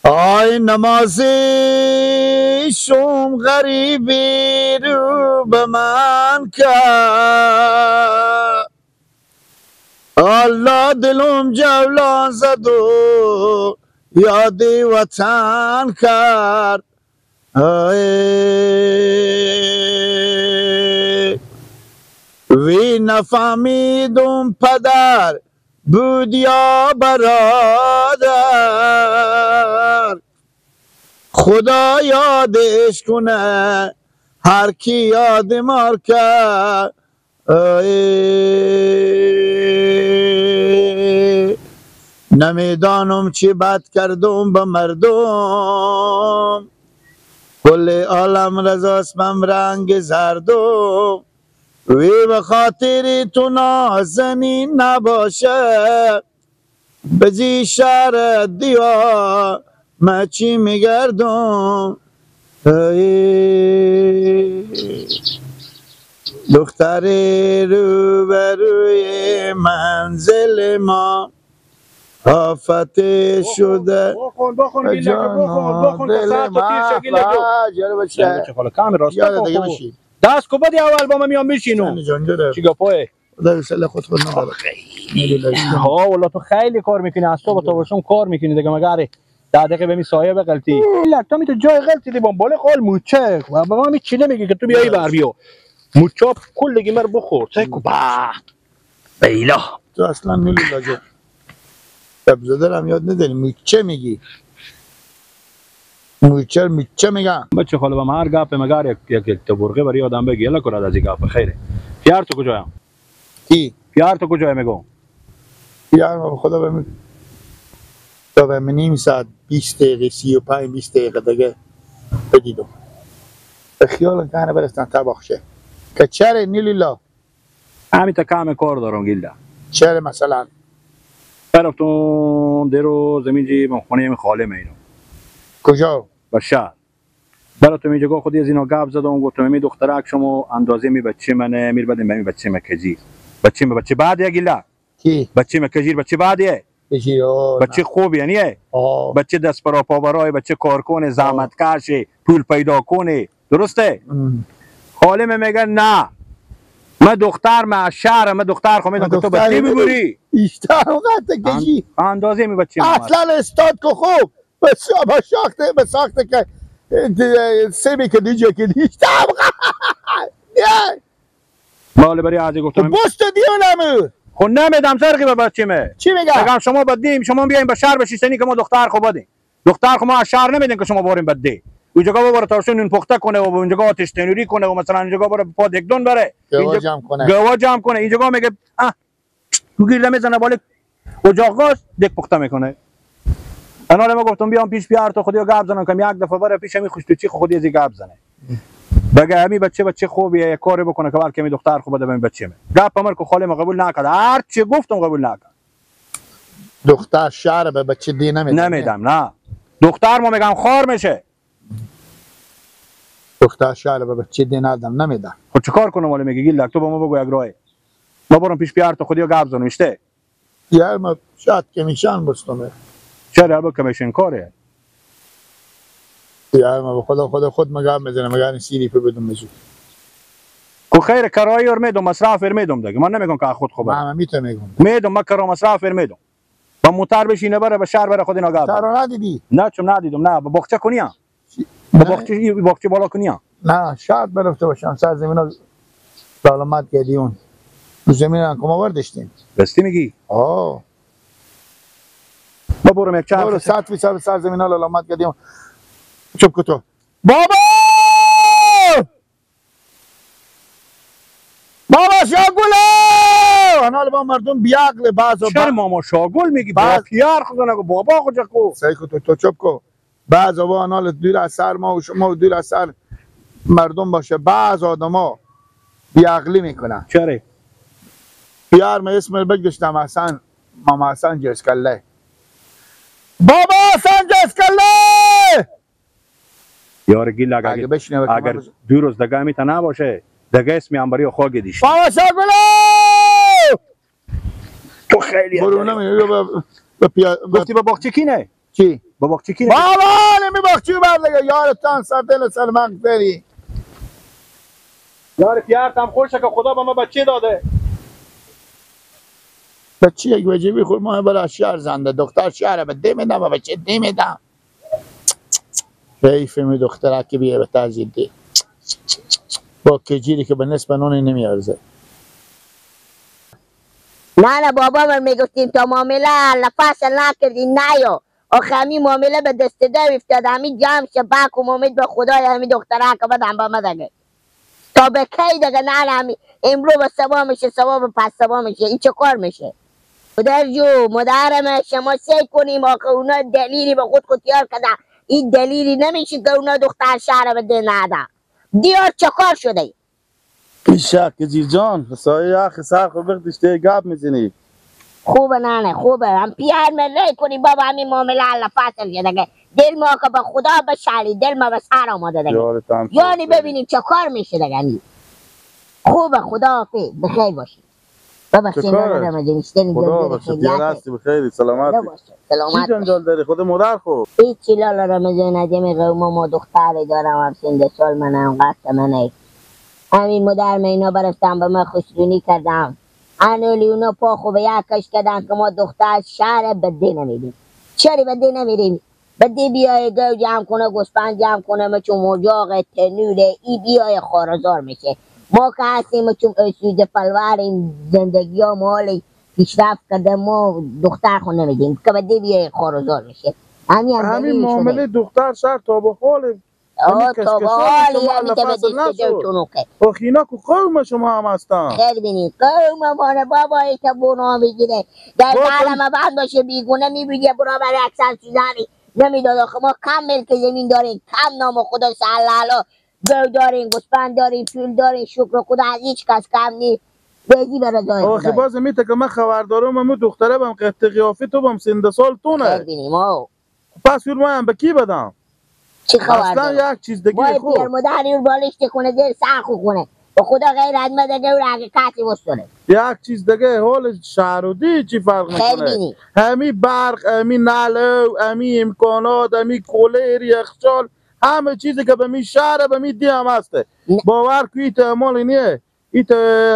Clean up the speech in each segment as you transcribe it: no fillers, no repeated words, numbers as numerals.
آی نمازی شوم غریبی رو به من کرد، الله دلم جولان زد و یاد وطن کرد. وی نفهمیدم پدر بود یا برادر، خدا یادش کنه هر کی یاد مار کرد. نمیدانم چی بد کردم به مردم، کل عالم رضاست بم رنگ زردم. وی به خاطر تو نازنین نباشه، بزی شهر دیار من چی میگردم. دختر رو بروی منزل ما آفت شده. بخون بخون گیلک بخون بخون تا ساعت تیر شگیلک جو دست کو بدی اول با من میام میشینم. چی گپاه؟ خود خود ها والله تو خیلی کار میکنی، از تو با تو باشم کار میکنی دیگه، مگر 10 دقیقه به می سایه بغلطی. تو می تو جای غلطی دی بام بالا قال موچه و با من چی نمیگی که تو بیای بر بیو موچا کل دیگه مر بخور تکو با بیلا. تو اصلا نیلی لاجو زده هم یاد نداری موچه میگی، موچه موچه میگم. بچه خاله بام هر گپ مگر یک یک تبرقه برای آدم بگی یلا کرد از این گپ خیره. پیار تو کجایم؟ کی؟ پیار تو کجای میگم؟ پیار خدا به تا به نیم ساعت 20 دقیقه 35 20 دقیقه دیگه بدیدم. به خیال کنه برستن طباخ شه که چرا نیلیلا؟ همین تا کم کار دارم گیلده. چرا مثلا؟ برفتم درو زمین جی من خونه می خاله اینو. کجا؟ به شهر. براتم اینجا خودی از اینا گپ زدم، گفتم می دخترک شما اندازه می بچه منه میر بدیم می بچه مکجی. بچه می بچه بعد گیله. کی؟ بچه مکجیر بچه بعدیه. بچه خوب یعنی بچه دست برا پا برای بچه کار کنه زحمت کشه پول پیدا کنه، درسته؟ خاله میگه نه من دختر من شهر من دختر خو میدم که تو بچه ببری ایشتر وقت کشی اندازه می بچه اصلا استاد که خوب به شاخته به ساخته که سیبی که دیجا که ایشتر مال بری عزی گفتم بست دیونمو خب نمیدم زرقی به بچه چی میگم؟ میگم شما بدیم شما بیاین به شهر بشیشتنی که ما دختر خو بدیم. دختر خو ما از شهر نمیدیم که شما باریم بده. اونجا ببره تاشون نون پخته کنه و اونجا آتش تنوری کنه و مثلا اونجا بره پا دگدون بره. گوا جمع کنه. گوا جمع کنه. اینجا میگه اه گیرده میزنه بالا اجاق گاز دگ پخته میکنه. انا ما گفتم بیام پیش بیار تو خودی گپ زنم که یک دفعه بره پیش می خوش تو چی خودی از گپ زنه. بگه همی بچه بچه خوبیه یه کاری بکنه که بلکه می دختر خوب بده به بچه می. گپ امر که خاله ما قبول نکرد، هر چی گفتم قبول نکرد. دختر شهر به بچه دی نمیدم. نمیدم نه. دختر ما میگم خار میشه. دختر شهر به بچه دی ندم نمیدم. خب چیکار کنم ولی میگه گیلک تو با ما بگو یک راه. ما برم پیش بیار تو خودی گپ زنم اشته. یار ما شاید کمیشن بستمه. چرا با کمیشن کاره؟ یار ما به خدا خدا خود مگم میزنه مگر سیری په بدون مزو. کو خیر کرایی ور میدم مصرف ور میدم دیگه من نمیگم که خود خوبه. من میتونم میگم. میدم من کرا مصرف ور میدم. با موتر بشینه بره به شهر بره خود اینا گپ. ترا ندیدی؟ نه چون ندیدم نه با باغچه کنیم. با باغچه باغچه بالا کنیم. نه شاید برفته باشم سر زمینا سلامت گدیون. زمین کم آوردشتیم. راستی میگی؟ آه. با برم یک چند برو 100 فیصد سر زمینا لامت گدیون. چوب کتو بابا بابا شاگوله انا با مردم بیعقل بعض چرا ماما شاگول میگی با پیار خود نگو بابا خود کو سعی کو تو چوب کو بعض با انال دور از سر ما و شما دور از سر مردم باشه بعض آدما بیعقلی میکنن. چرا پیار ما اسم بگذاشتم حسن ماما حسن جسکله بابا حسن جسکله یار گیل اگر دو روز دگه میتا نباشه دگه اسمی انبری خاک دیش بابا شاگوله تو خیلی برو نمی گفتی با باغچه کی نه چی؟ با باغچه کی بابا نمی باغچه بر دیگه یارتان سر دل سر من بری یار پیارت هم خوشه که خدا به ما بچه داده. بچه یک وجبی خود ما برای شهر زنده دختر شهر به دی میدم و بچه دی میدم. حیف می دختره که بیه به تازید دی با کجیری که به نصف نونی نمیارزه. نه نه بابا من میگفتیم تا معامله لفاصل نکردی نیا. آخه همی معامله به دست دو افتاد، همی جمع شه بک و امید به خدای همی دختره که بدم با ما دیگه. تا به کی دیگه؟ نه همی امرو به سبا میشه، سبا به پس سبا میشه، این چه کار میشه؟ مادر جو مادرم شما سعی کنیم آخه اونا دلیلی به خود خودیار کردن، این دلیلی نمیشه که اونا دختر شهر بده ندن. دیار چه کار شده؟ ایشا کجی جان سایه آخ سر خو بخدش گاب میزنی. خوبه نه نه خوبه هم پیار من رای کنیم بابا همین معامله الله فاصل دیگه. دل ما که به خدا بشالی دل ما به سر آماده دیگه. یعنی ببینیم چه کار میشه دیگه. خوبه خدا حافظ بخیر باشی. ببخشید خدا بخشید دیار هستی بخیری سلامتی. سلامت چی جنجال داری خود مادر خو؟ هیچی لالا رمضان ندیم قوم ما دختری دارم هم سنده سال منم قصد منه. همین مادر من اینا برفتم به من خوشدونی کردم. انولی اونا پا خو به یک کش کردن که ما دختر شهر بده نمیدیم. چرا بده نمیدیم؟ بده بیای گو جمع کنه گوسفند جمع کنه مچون مجاق تنوره ای بیای خارزار میشه. ما که هستیم چون اسود پلوریم زندگی ها مال پیشرفت کرده ما دختر خو نمیدیم که بده بیای خارزار میشه. همین معامله دختر شهر تا به حال تا به حال یعنی که به دست دوتونو که آخ اینا که قوم شما هم هستن. خیر بینید قوم مانه بابا ای که بنا میگیره در عالم بند باشه بیگونه میبینه برابر اکثر سوزنی نمیداد. آخه ما کم ملک زمین داریم کم نام خدا سلالله گو داریم گوسفند داریم فیل داریم شکر خدا از هیچ کس کم نیست. بزی به رضای آخه باز میته که من خبر دارم امو دختره بم قطع قیافه تو بم سنده سال تونه. خیر بینیم آو پس ما هم به کی بدم؟ چی خبر اصلا یک چیز دیگه خوب پیر مادر یور بالشت کنه زیر سر خو کنه با خدا غیر از ما دیگه اور حقیقتی وستونه. یک چیز دیگه حال شهرودی چی فرق میکنه؟ همی برق همی نلو همی امکانات همی کولر یخچال همه چیزی که به می شهر به می دی هم هسته. باور کوی احتمال نیه ایت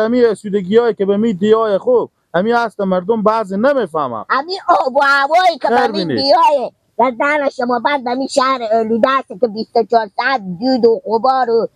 همی سودگی هایی که به می دی های خوب همی هست مردم بعضی نمیفهمم. همی آب و هوایی که به می دی های در دهن شما بند به می شهر آلوده است که 24 ساعت دود و غبار و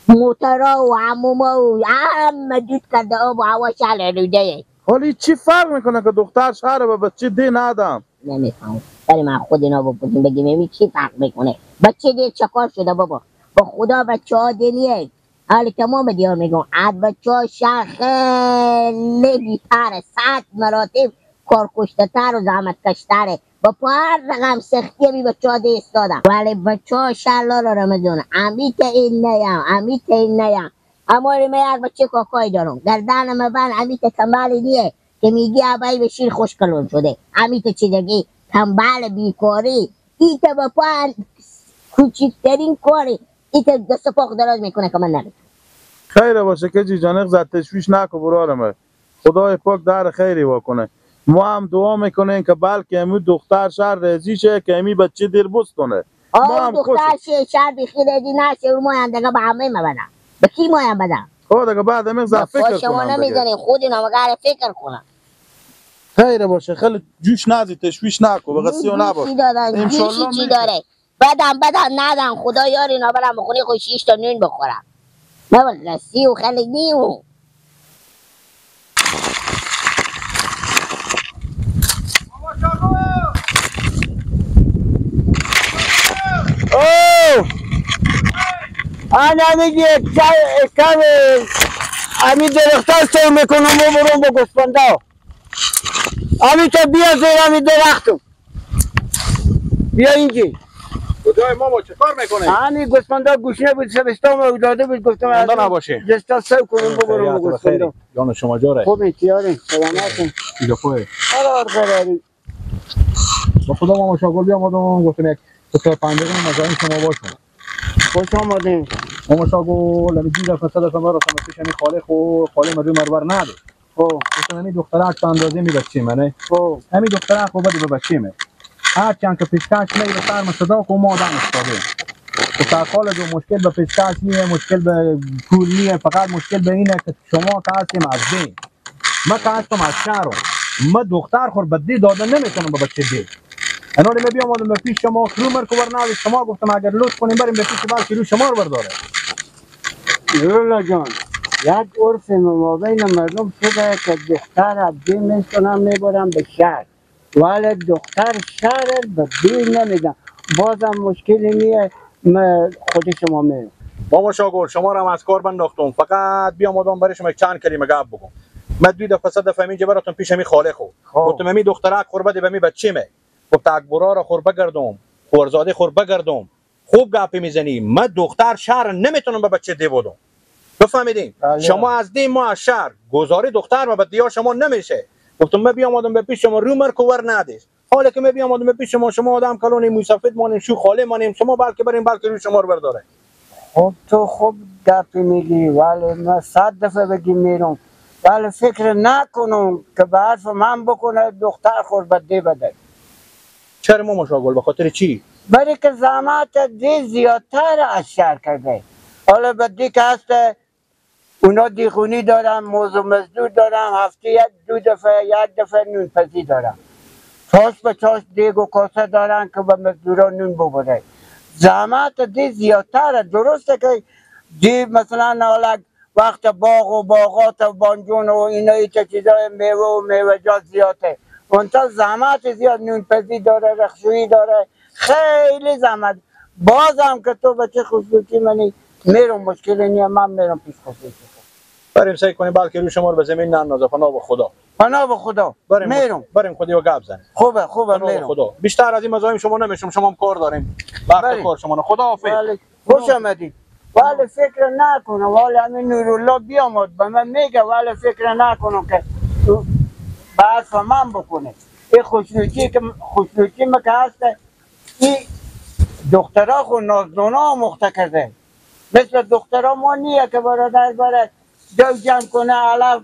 موترها و حموما و همه دود کرده آب و هوا شهر آلوده. حالی چی فرق میکنه که دختر شهر به بچه دی ندم؟ نمیفهمم برای من خود اینا بپرسیم بگیم این چی فرق میکنه؟ بچه دی چه کار شده بابا؟ با خدا بچه ها دی حالی تمام دیار میگم از بچه ها شهر خیلی بیتره 100 مراتب کارکشته تر و زحمت کشتره با هر رقم سختی می بچه ها دی استادم. ولی بچه ها شهر لالا رمضان امیت این نیم امیت این نیم اما من یک بچه کاکای دارم گردن من بند امیت تنبلی نیه که میگی ابایی به شیر خوشکلون شده امیت چیزگی تنبل بیکاری ایت با پا کوچکترین کاری ایت دست پاک دراز میکنه که من نمیتونم. خیره باشه که جی جان زد تشویش نکن برارم خدای پاک در خیری واکنه. ما هم دعا میکنیم که بلکه امی دختر شهر رضی شه که امی بچه دیر بست کنه. ما هم دختر شهر بیخی رضی نشه ما هم دیگه به همه ما بدم به کی ما هم بدم؟ خب دیگه بعد امروز فکر کنم. شما نمیدونیم خود اینا مگر فکر کنم. خیره باشه خیلی جوش نزی تشویش نکن به قصه نباش. ان شاء الله چی داره؟ بدم بدم ندم خدا یار اینا برم بخونی خود 6 تا نون بخورم. نه قصی و خیلی نیو. اوه انا میگه کم امی درختان سر میکنم و برم با گوسفندا امی تا بیا زیر امی درختم بیا اینجا. خدای ماما چه کار میکنه؟ امی گوسفندا گوشنه بود شبستان داده بود گفتم از نباشه دستا سر کنم ببرم با گوسفندا. جان شما جاره خوب تیاره سلامتون اینجا خوبه قرار قراری با خدا ماما شاگل بیا مادم گفتم یک تا 5 دقیقه مزاحم شما باشم. خوش آمدین. ماما شاگل همی 10 دفعه 100 دفعه مرا پیش همی خاله خو خاله مروی مربر نده. خب گفتم همی دختره تا اندازه می بچه منه. خب همی دختره خو بده به بچه من. هرچند که پیشکش می به سر ما صدا کو ما آدم استاده. سرخال جو مشکل به پیشکش نیه، مشکل به پول نیه، فقط مشکل به اینه که شما که هستیم از دین، ما که هستم از شهرم، ما دختر خور به دی داده نمیتونم به بچه دی. اینا رو بیام آدم به پیش شما رو مرکو ورناوی شما گفتم اگر لطف کنیم بریم به پیش بلکه رو شما رو برداره. نورالله جان یک عرف مابین مردم شده که دختر از دی میکنم میبرم به شهر، ولی دختر شهر به دی نمیدن. بازم مشکلی نیه، خود شما میرم. بابا شاگل شما رو هم از کار بنداختم، فقط بیام آدم برای شما چند کلمه گپ بگم. من دوی دفعه صد دفعه اینجا براتون پیش می خاله خو گفتم می دخترک خور بده به می بچه می، گفت اکبرا را خور بگردم، خورزاده خور بگردم، خوب گپی میزنی. من دختر شهر نمیتونم به بچه دی بودم. بفهمیدین؟ شما از دی ما از شهر گزاری دختر ما به دیا شما نمیشه. گفتم من بیام آدم به پیش شما رو مرکو ور ندیش. حالا که من بیام آدم به پیش شما، شما آدم کلونی موسفید مانیم، شو خاله مانیم، شما بلکه بریم بلکه رو شما رو برداره. خب تو خوب گپی میگی، ولی من صد دفعه بگی میرم، ولی فکر نکنم که به حرف من بکنه دختر خور به دی بده. چرا ماما شاگل؟ به خاطر چی؟ برای که زحمت دی زیادتر از شهر کرده. حالا به دی که هست اونا دیخونی دارن، موز و مزدور دارن، هفته یک دو دفعه یک دفعه نون پزی دارن، چاش به چاش دیگ و کاسه دارن که به مزدورا نون ببره. زحمت دی زیادتره. درسته که دی مثلا حالا وقت باغ و باغات و بانجون و اینا ایچه چیزای میوه و میوه‌جات زیاده، اونتا زحمت زیاد، نونپزی داره، رخشویی داره، خیلی زحمت. بازم که تو بچه خصوصی منی میرم، مشکلی نیه، من میرم پیش خصوصی. بریم سعی کنیم بلکه روی شما رو به زمین نندازه. پناه به خدا، پناه به خدا. میرم بریم خودی و گپ زنیم. خوبه خوبه میرم. خدا بیشتر از این مزاحم شما نمیشم، شما هم کار داریم، وقت کار شما. خدا حافظ. خوش آمدید. ولی فکر نکنم، ولی همین نورالله بیامد به من میگه، ولی فکر نکنم که به حرف من بکنه. این خوشنوچی که خوشنوچی ما که هست، این دخترها خو نازدونا مخته کرده. مثل دخترها ما نیه که برادر بره دو جمع کنه علف.